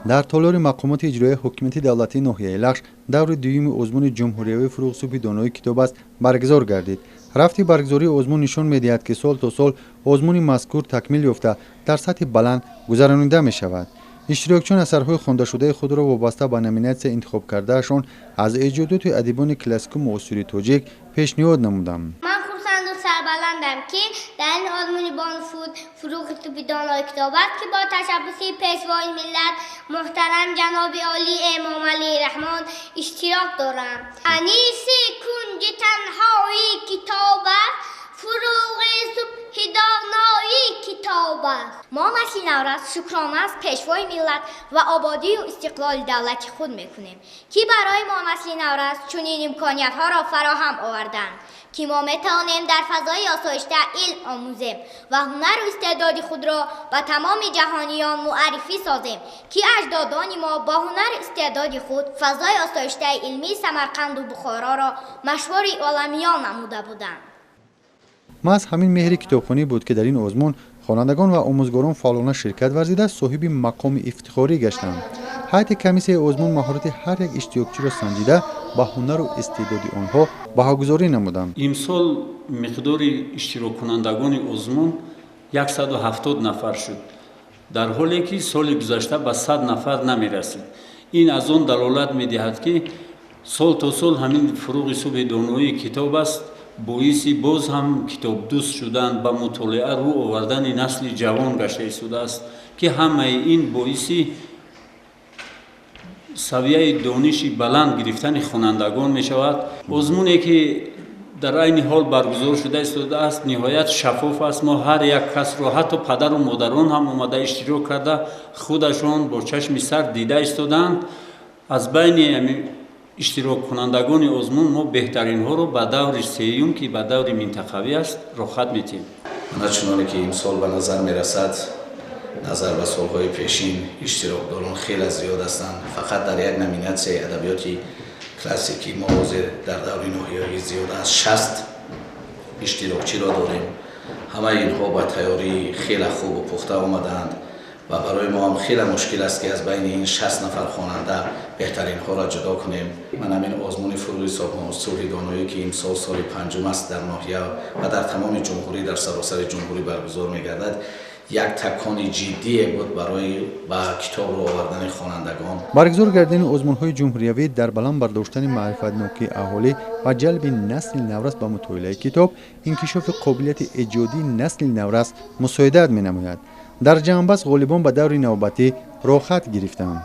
Дар толори мақомоти иҷроияи ҳокимияти давлатии ноҳияи Лахш даври дуюми озмуни ҷумҳуриявии «Фурӯғи субҳи донои китоб аст» баргузор гардид. Рафти баргузории озмун нишон медиҳад, ки сол то сол озмуни мазкур такмил ёфта, дар сатҳи баланд гузаронида мешавад. Иштирокчиён асарҳои хондашудаи худро вобаста ба номинатсия интихобкардаашон аз эҷодоти адибони классику муосири тоҷик пешниҳод намуданд. Ман хурсанду сарбаландам, ки дар ин озмуни бонуфуз «Фурӯғи субҳи донои китоб аст», ки бо ташаббуси Пешвои миллат муҳтарам ҷаноби олӣ Эмомалӣ Раҳмон, иштирок дорам. Аниси кунҷи танҳои китоб аст, фурӯғи субҳи донои китоб аст. Мо, насли наврас, шукрона аз Пешвои миллат ва ободию истиқлоли давлати худ мекунем, ки барои мо, насли наврас, чунин имкониятҳоро фароҳам оварданд, ки мо метавонем дар фазои осоишта илм омӯзем ва ҳунару истеъдоди худро ба тамоми ҷаҳониён муаррифӣ созем, ки аҷдодони мо бо ҳунару истеъдоди худ фазои осоиштаи илмии Самарқанду Бухороро машҳури оламиён намуда буданд. Маҳз ҳамин меҳри китобхонӣ буд, ки дар ин озмун хонандагон ва омӯзгорон фаъолона ширкат варзида, соҳиби мақоми ифтихорӣ гаштанд. Ҳайати комиссияи озмун маҳорати ҳар як иштирокчиро санҷида, ба ҳунару истеъдоди онҳо баҳогузорӣ намуданд. Имсол миқдори иштироккунандагони озмун 170 нафар шуд, дар ҳоле ки соли гузашта ба 100 нафар намерасид. Ин аз он далолат медиҳад, ки сол то сол ҳамин «Фурӯғи субҳи доноии китоб аст» боиси боз ҳам китобдӯст шудан, ба мутолиа рӯ овардани насли ҷавон гашта истодааст, ки ҳамаи ин боиси савияи дониши баланд гирифтани хонандагон мешавад. Озмуне ки дар айни ҳол баргузор шуда истодааст, ниҳоят шаффоф аст. Мо ҳар як касро, ҳатто падару модарон ҳам омада иштирок карда, худашон бо чашми сар дида истодаанд. Аз байни иштироккунандагони озмун мо беҳтаринҳоро ба даври сеюм, ки ба даври минтақавӣ аст, роҳхат метиҳем. Мана чуноне ки имсол ба назар мерасад, назар ба солҳои пешин иштирокдорон хеле зиёд ҳастанд. Фақат дар як номинатсияи адабиёти классикӣ мо ҳозир дар даври ноҳиявӣ зиёда аз 60 иштирокчиро дорем. Ҳамаи инҳо ба тайёрии хеле хубу пухта омадаанд ва барои мо ҳам хеле мушкил аст, ки аз байни ин 60 нафар хонанда беҳтаринҳоро ҷудо кунем. Ман ҳамин озмуни «Фурӯғи субҳи доноӣ», ки имсол соли панҷум аст дар ноҳия ва дар тамоми ҷумҳурӣ, дар саросари ҷумҳурӣ баргузор мегардад, як такони ҷиддие буд барои ба китоб рӯ овардани хонандагон. Баргузор гардидани озмунҳои ҷумҳуриявӣ дар баланд бардоштани маърифатнокии аҳолӣ ва ҷалби насли наврас ба мутолиаи китоб, инкишофи қобилияти эҷодии насли наврас мусоидат менамояд. Дар ҷамъбаст ғолибон ба даври навбатӣ роҳхат гирифтанд.